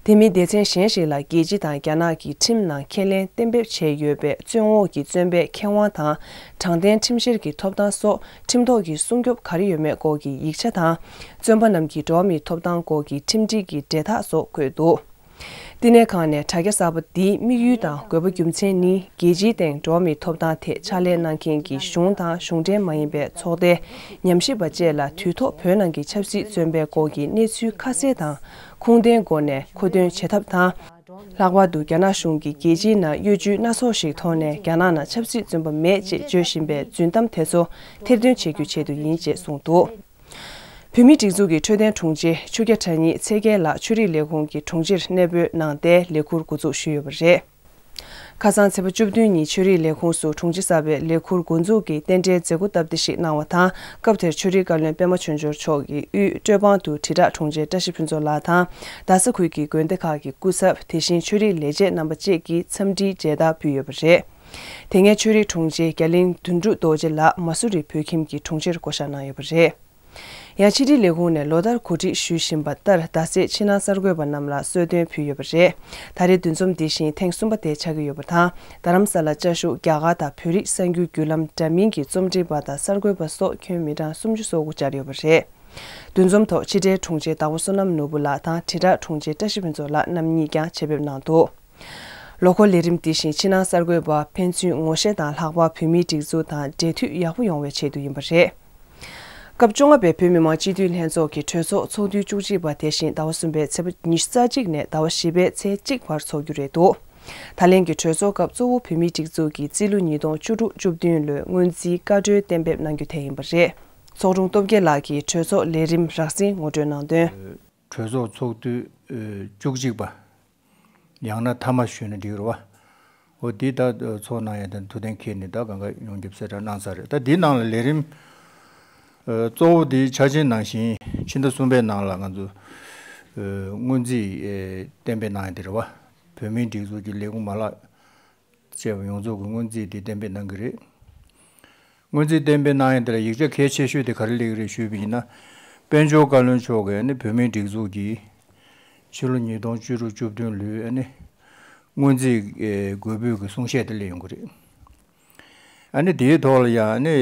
དེ་མིན་སྡེ་ཚན་གཞན་ཞིག་ལ་རྒྱལ་སྤྱི་དང་རྒྱ་ནག་གི་ཁྲིམས་ནང་ཁས་ལེན་གཏན་འབེབས་བྱས་ཡོད་པའི་བཙོན་འོག་གི་བཙོན་པའི་ཁེ་དབང་དང་། དྲང་བདེན་ཁྲིམས་བཤེར་གྱི་ཐོབ་ཐང་སོགས་ཁྲིམས་ཐོག་གི་སྲུང་སྐྱོབ་ག་རེ་ཡོད་མེད་སྐོར་གྱི་ཡིག་ཆ་དང་། བཙོན་པ་རྣམས་ཀྱི་འགྲོ་བ་མིའི་ཐོབ་ཐང་སྐོར་གྱི་ཁྲིམས་སྒྲིག་གི་འབྲེལ་ཐག་སོགས་འཁོད་འདུག་བསྟི་གནས་ཁང་ནས་དྲ་རྒྱ་གསར་པ་འདིའི་དམིགས་ཡུལ་དང་དགོས་པ་རྒྱུ་མཚན་ནི། རྒྱལ་སྤྱིའི་སྟེང་འགྲོ་བ་མིའི་ཐོབ་ཐང་ཐད་ཕྱག་ལས་གནང་མཁན་གྱི་གཞུང་དང་གཞུང་འབྲེལ་མ་ཡིན་པའི་ཚོགས་སྡེ། ཉམས་ཞིབ་པ་བཅས་ལ་དུས་ཐོག་བོད་ནང་གི་ཆབ་སྲིད་བཙོན་པའི་སྐོར་གྱི་གནས་ཚུལ་ཁ་གསལ་དང་ཁུངས་ལྡན་སྒོ་ནས་མཁོ་འདོན་བྱེད་ཐབས་དང་། ལྷག་པར་དུ་རྒྱ་ནག་གཞུང་གིས་རྒྱལ་སྤྱིའི་ནང་གཡོ་ཇུས་སྣ་ཚོགས་ཤིག་ཐོག་ནས་རྒྱ་ནག་ནང་ཆབ་སྲིད་བཙོན་པ་མེད་ཅེས་བརྗོད་བཞིན་པའི་རྫུན་གཏམ་དེ་ཚོ་ཐེར་འདོན་བྱེད་རྒྱུའི་ཆེད་དུ་ཡིན་ཅེས་གསུངས་འདུག་བོད་མིའི་སྒྲིག་འཛུགས་ཀྱི་འཕྲོད་བསྟེན་དྲུང་ཆེ་ཆོས་རྒྱལ་གྲགས་ཉིད་ཚེ་རྒྱལ་ལགས་ཆོས་རིག་ལས་ཁུངས་ཀྱི་དྲུང་ཆེར་གནས་སྤོས་གནང་སྟེ་ལས་ཁུར་འགོ་འཛུགས་ཞུས་ཡོད་པ་རེད། ཁ་སང་ཚེས་པ་བཅུ་བདུན་ཉིན་ཆོས་རིག་ལས་ཁུངས་སུ་དྲུང་ཆེ་གསར་པའི་ལས་ཁུར་འགོ་འཛུགས་ཀྱི་རྟེན་འབྲེལ་མཛད་སྒོ་སྟབས་བདེ་ཞིག་གནང་བ་དང་། སྐབས་དེར་ཆོས་རིག་བཀའ་བློན་པད་མ་ཆོས་འབྱོར་མཆོག་གིས་དབུས་སྤྲོ་པང་དུ་དྲིལ་བསྒྲགས་དྲུང་ཆེ་བཀྲ་ཤིས་ཕུན་ཚོགས་ལགས་དང་། རྡ་ས་ཁུལ་གྱི་དགོན་སྡེ་ཁག་གི་སྐུ་ཚབ། དེ་བཞིན་ཆོས་རིག་ལས་བྱེད་རྣམ་པ་བཅས་ཀྱིས་འཚམས་འདྲིའི་མཇལ་དར་ཕུལ་ཡོད་པ་རེད། དེ་སྔའི་ཆོས་རིག་དྲུང་ཆེ་རྒྱ་གླིང་དོན་གྲུབ་རྡོ་རྗེ་ལགས་མ་སུ་རི་བོད་ཁྱིམ་གྱི་དྲུང་ཆེར་བསྐོ་བཞག་གནང་ཡོད་པ་རེད། ཡང་ཕྱི་དྲིལ་ལས་ཁུངས་ནས་ལོ་ལྟར་གོ་སྒྲིག་ཞུ་བཞིན་པ་ལྟར་རྡ་སའི་ཕྱི་ནང་གསར་འགོད་པ་རྣམས་ལ་གསོལ་སྟོན་ཕུལ་ཡོད་པ་རེད། ད་རེས་འདུ་འཛོམས་འདི་བཞིན་ཐེངས་གསུམ་པ་དེ་ཆགས་ཀྱི་ཡོད་པ་དང་། རྡ་རམ་ས་ལ་བཅའ་བཞུགས་རྒྱ་གར་དང་བོད་རིགས་གསར་འགྱུར་བརྒྱུད་ལམ་འདྲ་མིན་གྱི་རྩོམ་སྒྲིག་པ་དང་གསར་འགོད་པ་སོགས་ཁྱོན་མི་གྲངས་སུམ་ཅུ་སོ་དགུ་བཅར་ཡོད་པ་རེད། འདུ་འཛོམས་ཐོག་ཕྱི་དྲིལ་དྲུང་ཆེ་དྭགས་པོ་བསོད་ནམས་ནོར་བུ་ལགས་དང་དྲིལ་བསྒྲགས་དྲུང་ཆེ་བཀྲ་ཤིས་ཕུན་ཚོགས་ལགས་རྣམ་གཉིས་ཀྱང་ཆེད་ཕེབས་གནང་འདུག་ལོ་འཁོར་ལས་རིམ་འདི་བཞིན་ཕྱི་ནང་གསར་འགོད་པ་ཕན་ཚུན་ངོ་ཤེས་དང་། ལྷག་པར་བོད་མིའི་སྒྲིག་འཛུགས་དང་འབྲེལ་མཐུད་ཡག་པོ་ཡོང་བའི་ཆེད་དུ་ཡིན་པ་རེད། སྐབས་བཅོ་ལྔ་པའི་བོད་མི་མང་སྤྱི་འཐུས་ལྷན་ཚོགས་ཀྱི་གྲོས་ཚོགས་ཚོགས་དུས་བཅུ་གཅིག་པ་དེ་བཞིན་ཟླ་བ་གསུམ་པའི་ཚེས་པ་ཉི་ཤུ་རྩ་གཅིག་ནས་ཟླ་བ་བཞི་པའི་ཚེས་གཅིག་བར་འཚོགས་རྒྱུ་རེད་འདུག་ད་ལན་གྱི་གྲོས་ཚོགས་སྐབས་གཙོ་བོ་བོད་མིའི་སྒྲིག་འཛུགས་ཀྱི་རྩིས་ལོ་ཉིས་སྟོང་བཅུ་དྲུག་བཅུ་བདུན་ལོའི་སྔོན་རྩིས་བཀའ་འཁྲོལ་གཏན་འབེབས་གནང་རྒྱུ་དེ་ཡིན་པ་རེད། ཚོགས་དྲུང་སྟོབས་རྒྱལ་ལགས་ཀྱིས་གྲོས་ཚོགས་ལས་རིམ་རགས་ཟིན་ངོ་སྤྲོད་གནང་དོན། གྲོས་ཚོགས་ཚོགས་དུས་བཅུ་གཅིག་པ། ཡང་ན་མཐའ་མ་ཞུས་ན་འགྲིག་རེད་བ། འོ་འདི་ད་ཚོགས་གནང་ཡ་དང་ཐུགས་གཏན་འཁེལ་ནས་ད་གང་ག་ཡོངས་ཁྱབ་གསལ་བསྒྲགས་གནང་ཚར་རེད། ད་འདིའི་ནང་ལ་ལས་རིམ་གཙོ་བོ་འདི་ཆ་ཆེན་ནང་བཞིན་ཕྱི་ཟླ་གསུམ་པའི་ནང་ལ་ང་ཚོ་སྔོན་རྩིས་གཏན་འབེབས་གནང་ཡ་དེ་རེད་བ། བོད་མིའི་སྒྲིག་འཛུགས་ཀྱི་ལས་ཁུངས་མ་ལག་བཅས་པ་ཡོངས་རྫོགས་ཀྱི་སྔོན་རྩིས་དེ་གཏན་འབེབས་གནང་གི་རེད། སྔོན་རྩིས་གཏན་འབེབས་གནང་ཡ་དེ་ལ་ཡིག་ཆ་གལ་ཆེ་ཤོས་དེ་ག་རེ་སླེབས་ཀྱི་རེད་ཞུས་པ་ཡིན་ན། དཔལ་འབྱོར་བཀའ་བློན་མཆོག་གིས་ནི་བོད་མིའི་སྒྲིག་འཛུགས་ཀྱི་ཕྱི་ལོ་ཉིས་སྟོང་བཅུ་དྲུག་བཅུ་བདུན་ལོའི་ཨ་ནི་སྔོན་རྩིས་དགོས་འབུལ་གྱི་གསུང་བཤད་དེ་སླེབས་ཡོང་གི་རེད། ཨ་ནི་དེའི་ཐོག་ལ་ཡང་ཨ་ནི་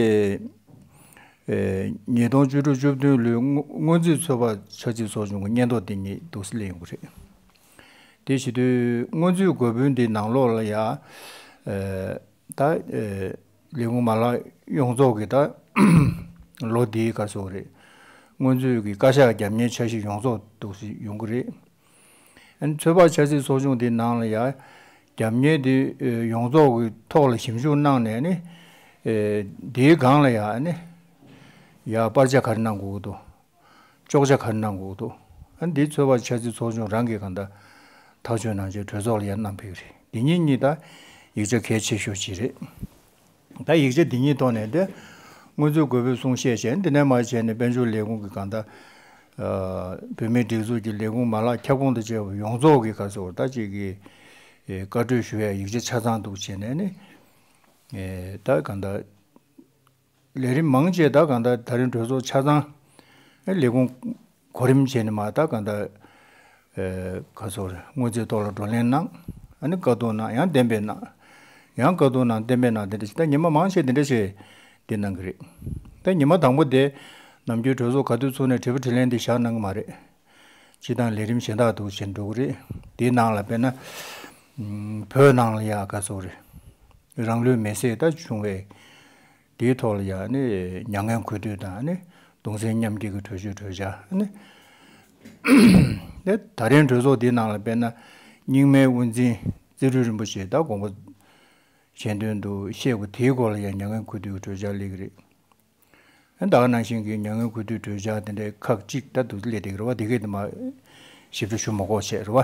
ཉིས་སྟོང་བཅུ་དྲུག་བཅུ་བདུན་ལོའི་སྔོན་རྩིས་ཚོད་དཔག་འཆར་རྩིས་ཚོགས་ཆུང་གི་སྙན་ཐོ་དེ་ཉིད་འདུག་སེ་སླེབས་ཡོང་གི་རེད། དེ་བྱེད་དུས་སྔོན་རྩིས་དགོས་འབུལ་འདི་ནང་ལོགས་ལ་ཡང་ད་ལས་ཁུངས་མ་ལག་ཡོངས་རྫོགས་ཀྱི་ད་ལོ་འདིའི་ག་རེ་ཟེར་དགོས་རེད། སྔོན་རྩིས་ཀྱི་བཀའ་ཤག་རྒྱབ་གཉེར་འཆར་གཞི་ཡོངས་རྫོགས་འདུག་སེ་ཡོང་གི་རེད། ཨ་ནི་ཚོད་དཔག་འཆར་རྩིས་ཚོགས་ཆུང་དེའི་ནང་ལ་ཡང་རྒྱབ་གཉེར་དེ་ཡོངས་རྫོགས་ཀྱི་ཐོག་ལ་ཞིབ་འཇུག་གནང་ནས་ནི་དེའི་སྒང་ལ་ཡང་ནི་ཡང་སྤར་ཆ་ག་རེ་གནང་དགོས་ཀྱི་འདུག་གཅོག་ཆ་ག་རེ་གནང་དགོས་ཀྱི་འདུག་ཨ་ནི་དེའི་ཚོད་དཔག་འཆར་རྩིས་ཚོགས་ཆུང་རང་གིས་གང་ལྟར་ ཐག་གཅོད་གནང་བྱས་གྲོས་ཚོགས་ལ་ཡར་གནང་ཕེབས་ཀྱི་རེད། འདི་གཉིས་གཉིས་ད་ཡིག་ཆ་གལ་ཆེ་ཤོས་ཅིག་རེད། ད་ཡིག་ཆ་འདི་གཉིས་ཐོག་ནས་དེ་སྔོན་ཚུད་དགོས་པའི་གསུང་བཤད་བྱས། འདི་ནས་མར་བྱས་ནས་དཔལ་འབྱོར་ལས་ཁུངས་ཀྱི་གང་ལྟར་བོད་མིའི་སྒྲིག་འཛུགས་ཀྱི་ལས་ཁུངས་མ་ལག་ཁྱབ་ཁོངས་དང་བཅས་པ་ཡོངས་རྫོགས་ཀྱི་ག་ཟེར་ད་ཅིག་གི་བཀའ་གྲོས་ཞུ་ཡ་ཡིག་ཆ་ཆ་ཚང་འདུག་བྱས་ནས་ནི་ད་གང་ལྟར། ལས་རིམ་མང་ཆེ་ད་གང་ལྟར་ད་རིང་གྲོས་ཚོགས་ཆ་ཚང་ལས་ཁུངས་གོ་རིམ་བྱས་ནས་མར་ད་གང་ལྟར་ག་ཚོད་སྔོན་རྩིས་ཐོག་ལ་བགྲོ་གླེང་གནང་། ཨ་ནི་བཀའ་བསྡུར་གནང་། ཡང་གཏན་འབེབས་གནང་། ཡང་བཀའ་བསྡུར་གནང་། གཏན་འབེབས་གནང་། དེ་འདྲ་ཞིག་ད་ཉི་མ་མང་ཆེ་དེ་འདྲ་ཞིག་འདི་གནང་གི་རེད། ད་ཉི་མ་དང་པོ་དེ་ནམ་རྒྱུན་གྲོས་ཚོགས་ག་དུས་ཚུགས་ནས་དྲི་བ་དྲིས་ལན་འདི་བཞག་གནང་གི་མ་རེད། སྤྱིར་བཏང་ལས་རིམ་གཞན་དག་འདུག་བྱས་འགྲོ་གི་རེད། དེའི་ནང་ལ་དཔེར་ན་བོད་ནང་ལ་ཡ་ག་ཚོད་རེད། རང་ལུས་མེར་སྲེག་ད་བྱུང་བའི་དེའི་ཐོག་ལ་ཡང་ནི་མྱ་ངན་གུས་འདུད་དང་ནི་གདུང་སེམས་མཉམ་སྐྱེད་ཀྱི་གྲོས་ཆོད་གྲོས་འཆར་ནི། དེ་ད་རིང་གྲོས་ཚོགས་འདིའི་ནང་ལ་དཔེར་ན་རྙིང་མའི་དབུ་འཛིན་རྩིས་སྤྲུལ་རིན་པོ་ཆེ་ད་དགོངས་པ་གཞལ་དོན་དུ་བཤད་དགོས། དེའི་སྐོར་ལ་ཡང་མྱ་ངན་གུས་འདུད་ཀྱི་གྲོས་འཆར་སླེབས་ཀྱི་རེད། ད་ག་ནང་བཞིན་གྱི་མྱ་ངན་གུས་འདུད་གྲོས་འཆར་དེ་འདྲའི་ཁག་ཅིག་ད་དུ་སླེབས་བསྡད་ཀྱི་རེད་བ། དེ་གས་དེ་མ་ཞིབ་ཕྲ་ཞུ་མ་དགོས་བྱས་རེད་བ།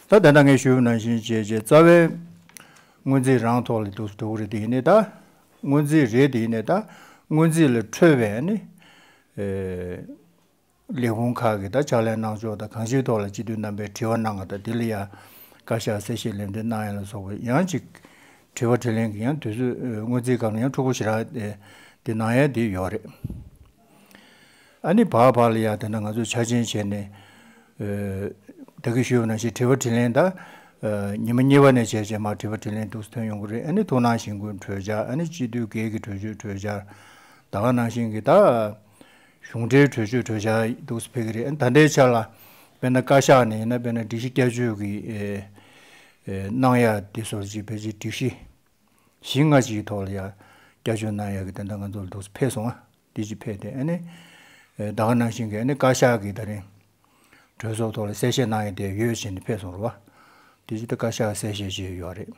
ད་ད་ལྟ་ངས་ཞུས་པ་ནང་བཞིན་བྱས་རྗེས་རྩ་བའི་སྔོན་རྩིས་རང་ཐོག་ལ་འདུག་འགྲོ་གི་རེད། དེ་ཡིན་ནའི་ད་སྔོན་རྩིས་རེད། དེ་ཡིན་ནའི་ད་སྔོན་རྩིས་ལས་འཕྲོས་པའི་ནི་ཨེ་ལས་ཁུངས་ཁག་གི་ད་ཕྱག་ལས་གནང་ཕྱོགས་དང་གང་ཅིའི་ཐོག་ལ་སྤྱི་འཐུས་རྣམ་པས་དྲི་བ་གནང་བ་དང་དེ་ལ་ཡང་བཀའ་ཤག་གསལ་བཤད་ལན་འདེབས་གནང་ཡ་ལ་སོགས་པ་ཡང་ཅིག་དྲི་བ་དྲིས་ལན་གྱི་ཡང་དུས་ཚོད་སྔོན་རྩིས་སྐབས་ལ་ཡང་འཁྲུག་པོ་ཞེ་དྲག་དེ་གནང་ཡ་དེ་ཡོད་རེད། ཨ་ནི་བར་བར་ལ་ཡང་དེ་འདྲ་ང་ཚོས་འཆར་ཅན་བྱས་ནས་ཨ་ད་གིན་ཞུས་པ་ནང་བཞིན་དྲི་བ་དྲིས་ལན་ད་ཨ་ཉི་མ་གཉིས་པ་ནས་བྱས་རྗེས་མར་དྲི་བ་དྲིས་ལན་འདུག་སེ་ཐོན་ཡོང་གི་རེད། ཨ་ནི་ཐུགས་སྣང་གཞེན་སྐུལ་གྲོས་འཆར། ཨ་ནི་སྤྱི་འཐུས་སྒེར་གྱི་གྲོས་ཆོད་གྲོས་འཆར། ད་ག་ནང་བཞིན་གྱི་ད་གཞུང་འབྲེལ་གྲོས་ཆོད་གྲོས་འཆར་འདུག་སེ་ཕེབས་ཀྱི་རེད། ཨ་ནི་ད་ལྟའི་ཆ་ལ་དཔེར་ན་བཀའ་ཤག་ནས་ཡིན་ན་དཔེར་ན་སྒྲིག་གཞི་བསྐྱར་བཅོས་ཀྱི་ཨེ་ཨེ་གནང་ཡ་དེ་སོགས་ཀྱི་ཕལ་ཆེར་སྒྲིག་གཞི་བཞི་ལྔ་ཅིག་གི་ཐོག་ལ་ཡ་བསྐྱར་བཅོས་གནང་ཡ་གི་དེ་འདྲ་ང་ཚོ་ལ་འདུག་སེ་ཕེབས་སོང་ཨ། དེ་ཅིག་ཕེབས་ཏེ་ཨ་ནི་ཨེ་ད་ག་ནང་བཞིན་གྱི་ཨ་ནི་བཀའ་ཤག་གི་ད་རིང་གྲོས་ཚོགས་ཐོག་ལ་གསལ་བཤད་གནང་ཡ་དེ་ཡོད་བྱས་ནས་ཕེབས་སོང་རེད་བ། དེ་ཅིག་ད་བཀའ་ཤག་གསལ་བཤད་བྱས་ཡོད་རེད།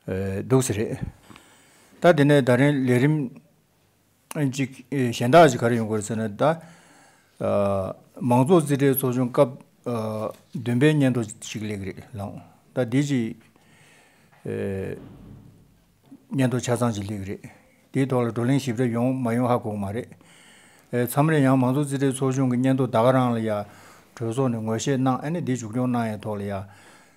ཨེ་འདུག་སེ་རེད། ད་དེ་ནས་ད་རིང་ལས་རིམ་ཅིག་ཨེ་གཞན་དག་ཅིག་ག་རེ་ཡོང་གི་རེད་ཟེར་ན་ད་ཨ་མང་ཚོགས་རྩིས་ཁྲའི་ཚོགས་ཆུང་སྐབས་ཨ་བདུན་པའི་སྙན་ཐོ་ཞིག་སླེབས་ཀྱི་རེད་ལགས། ད་འདི་ཅིག་ཨེ་སྙན་ཐོ་ཆ་ཚང་ཅིག་སླེབས་ཀྱི་རེད། དེའི་ཐོག་ལ་བགྲོ་གླེང་ཞིབ་ཕྲ་ཡོང་མ་ཡོང་ཧ་གོ་གི་མ་རེད། ཨེ་མཚམས་རེ་ཡང་མང་ཚོགས་རྩིས་ཁྲའི་ཚོགས་ཆུང་གི་སྙན་ཐོ་ད་ག་རང་ལ་ཡ་གྲོས་ཚོགས་ནས་ངོ་ཤེས་གནང་། ཨ་ནི་འདི་མཇུག་སྐྱོང་གནང་ཡའི་ཐོག་ལ་ཡ་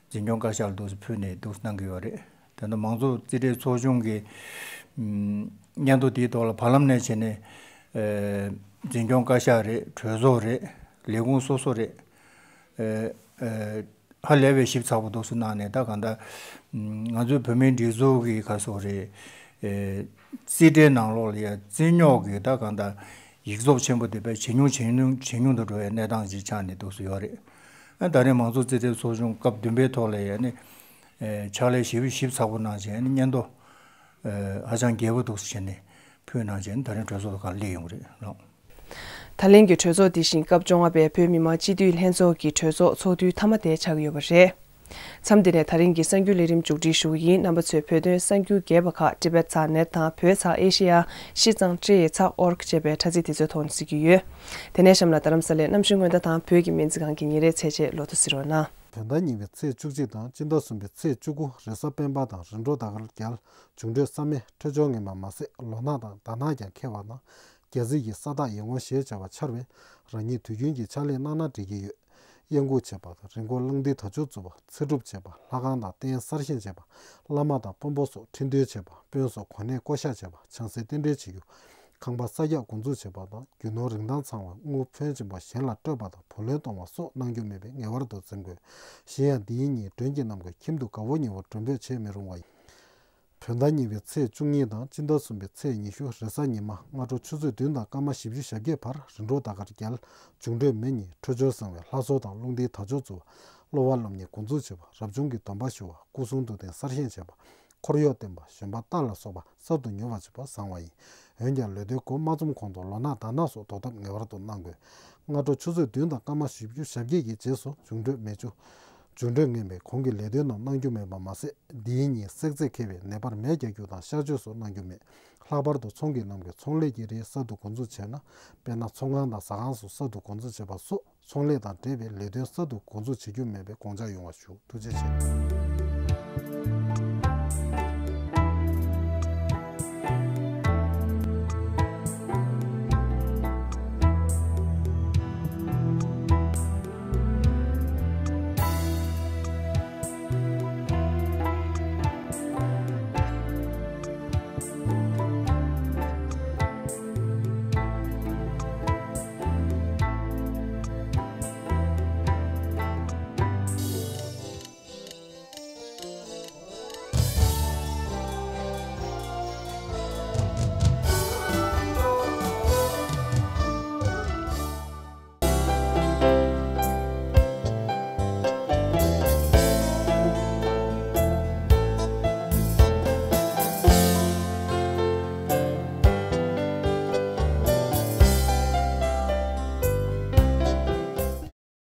འཛིན་སྐྱོང་བཀའ་ཤག་ལ་འདུག་སེ་ཕུལ་ནས་འདུག་སེ་གནང་གི་ཡོད་རེད། དེ་ནས་མང་གཙོ་རྩིས་ཁྲའི་ཚོགས་ཆུང་གི་ཨམ་སྙན་ཐོ་དེའི་ཐོག་ལ་བར་ལམ་ནས་བྱས་ནས་ཨེ་འཛིན་སྐྱོང་བཀའ་ཤག་རེད། གྲོས་ཚོགས་རེད། ལས་ཁུངས་སོ་སོ་རེད། ཨེ་ཨེ་ཧ་ལས་པའི་ཞིབ་ཚགས་པོ་འདུག་སེ་གནང་ནས་ད་གང་ལྟར་ཨམ་ང་ཚོའི་བོད་མིའི་སྒྲིག་འཛུགས་ཀྱི་ག་ཟེར་དགོས་རེད། ཨེ་རྩིས་ཁྲའི་ནང་ལོགས་ལ་ཡ་རྩིས་རྙོག་གི་ད་གང་ལྟར་ཡིག་རྫོབ་ཆེན་པོ་དེ་དཔེ་ཇེ་ཉུང་ཇེ་ཉུང་ཇེ་ཉུང་དུ་འགྲོ་བའི་གནས་སྟངས་ཅིག་ཆགས་ནས་འདུག་སེ་ཡོད་རེད། ཨ་ད་རེས་མང་གཙོ་རྩིས་ཁྲའི་ཚོགས་ཆུང་སྐབས་བདུན་པའི་ཐོག་ལ་ཡ་ནི་ཨེ་ཕྱག་ལས་ཞིབ་ཞིབ་ཚགས་པོ་གནང་བྱས་ནི་སྙན་ཐོ་ཨེ་ཧ་ཅང་རྒྱས་པོ་འདུག་སེ་བྱས་ནས་ཕུལ་གནང་བྱས་ནི་ད་རེས་གྲོས་ཚོགས་སྒང་སླེབས་ཡོང་གི་རེད་ལགས། ད་ལན་གྱི་གྲོས་ཚོགས་འདི་བཞིན་སྐབས་བཅོ་ལྔ་པའི་བོད་མི་མང་སྤྱི་འཐུས་ལྷན་ཚོགས་ཀྱི་གྲོས་ཚོགས་ཚོགས་དུས་མཐའ་མ་དེ་ཆགས་ཀྱི་ཡོད་པ་རེད། མཚམས་འདི་ནས་ད་རིང་གི་གསར་འགྱུར་ལས་རིམ་མཇུག་སྒྲིལ་ཞུ་གི་ཡིན། རྣམ་པ་ཚོས་བོད་དོན་གསར་འགྱུར་རྒྱས་པ་ཁག་ཊི་བེཊ་ཚག་ནེཊ་དང་བོད་ཚག་ཨེ་ཤེ་ཡ་ཤིས་ཙང་ཊི་ཨེ་ཚག་ཨོ་རྒ་ཅེས་པའི་དྲ་ཚིགས་དེ་ཚོའི་ཐོག་ནས་གཟིགས་ཀྱི་ཡོད། དེ་ནས་གཤམ་ལ་རྡ་རམ་ས་ལའི་གནམ་གཤིས་སྔོན་བརྡ་དང་བོད་ཀྱི་སྨན་རྩིས་ཁང་གི་ཉིན་རེའི་ཚེས་ཆེན་ལོ་ཐོ་གཟིགས་རོགས་གནང་། བོད་ཟླ་གཉིས་པའི་ཚེས་བཅུ་གཅིག་དང་སྤྱི་ཟླ་གསུམ་པའི་ཚེས་བཅུ་དགུ་རེས་གཟའ་སྤེན་པ་དང་རིམ་གྲོ་ཟླ་སྐར་རྒྱལ། འབྱུང་འཕྲོད་བསམ་ཡས་འཕྲོད་སྦྱོར་ངེས་པ་མ་ཟད་ལོ་ནག་དང་ཟླ་ནག་ཀྱང་འཁེལ་བ་དང་། རྒྱལ་སྲིད་ཀྱི་ས་བདག་ཡིད་འོང་ཞེས་བྱ་བ་འཆར་བས་རང་ཉིད་དུས་རྒྱུན་གྱི་ཕྱག་ལས་གནང་ན་འགྲིག་གི་ཡོད། གཡང་འགུགས་བྱེད་པ་དང་རི་མགོར་རླུང་རྟའི་དར་ལྕོག་འཛུགས་པ། ཚེ་སྒྲུབ་བྱེད་པ། ལྷ་ཁང་དང་རྟེན་གསར་བཞེངས་བྱེད་པ། བླ་མ་དང་དཔོན་པོ་སོགས་ཁྲི་འདོན་བྱེད་པ། དཔོན་སོགས་གོ་གནས་བསྐོ་གཞག་བྱེད་པ། ཆང་སའི་རྟེན་འབྲེལ་བྱེད་རྒྱུ། ཁང་པ་གསར་རྒྱག་འགོ་འཛུགས་བྱེད་པ་དང་རྒྱུ་ནོར་རིན་ཐང་ཚང་བ་དངུལ་ཕོན་ཆེན་པོ་གཞན་ལ་སྤྲོད་པ་དང་བུ་ལོན་གཏོང་བ་སོགས་གནང་རྒྱུ་མེད་པས་ངེས་པར་དུ་འཛེམ་དགོས། གཞན་ཡང་འདིའི་ཉིན་མགྲོན་གྱི་རྣམ་ཀུན་ཁྱིམ་དུ་དགའ་བོ་ཉེ་བོ་མགྲོན་འབོད་བྱེད་མི་རུང་བ་ཡིན། བོད་ཟླ་གཉིས་པའི་ཚེས་བཅུ་གཉིས་དང་སྤྱི་ཟླ་གསུམ་པའི་ཚེས་ཉི་ཤུ་རེས་གཟའ་ཉི་མ་སྔ་དྲོ་ཆུ་ཚོད་བདུན་དང་སྐར་མ་བཞི་བཅུ་ཞེ་བརྒྱད་བར་རིམ་གྲོ་ཟླ་སྐར་རྒྱལ། འབྱུང་འཕྲོད་མེ་གཉིས་འཕྲོད་སྦྱོར་བཟང་བས་ལྷ་གསོལ་དང་རླུང་རྟའི་དར་ལྕོག་འཛུགས་པ། གློ་བ་སློབ་གཉེར་འགོ་འཛུགས་བྱེད་པ། རབ་བྱུང་གི་སྡོམ་པ་ཞུ་བ། སྐུ་གསུང་ཐུགས་རྟེན་གསར་བཞེངས་བྱེད་པ། འཁོར་གཡོག་བསྟེན་པ། བཞོན་པ་རྟ་ལ་སོགས་པ་གསར་དུ་ཉོ་བ་བྱེད་པ་བཟང་བ་ཡིན། འོན་ཀྱང་ལོ་དོན་འགོ་མ་རྩོམ་གོང་དུ་ལོ་ནག་ཟླ་ནག་སོགས་ཟློག་ཐབས་ངེས་པར་དུ་གནང་དགོས། སྔ་དྲོ་ཆུ་ཚོད་བདུན་དང་སྐར་མ་བཞི་བཅུ་ཞེ་བརྒྱད་ཀྱི་རྗེས་སུ་འབྱུང་འཕྲོད་མེ་བཅུ། འགྲོ་གྲོན་ངན་པའི་གོང་གི་ལས་དོན་རྣམས་གནང་རྒྱུ་མེད་པ་མ་ཟད། འདིའི་ཉིན་བསྲེག་རྫས་འཁེལ་བའི་ནད་པར་མེ་རྒྱག་རྒྱུ་དང་གཤག་བཅོས་སོགས་གནང་རྒྱུ་མེད། ལྷག་པར་དུ་ཚོང་གི་རྣམས་ཀྱི་ཚོང་ལས་ཀྱི་རིགས་གསར་དུ་འགོ་འཛུགས་བྱས་ན། དཔེར་ན། ཚོང་ཁང་དང་ཟ་ཁང་སོགས་གསར་དུ་འགོ་འཛུགས་བྱས་པ་སོགས་ཚོང་ལས་དང་འབྲེལ་བའི་ལས་དོན་གསར་དུ་འགོ་འཛུགས་བྱེད་རྒྱུ་མེད་པའི་དགོངས་འཇགས་ཡོང་བ་ཞུ། ཐུགས་རྗེ་ཆེ།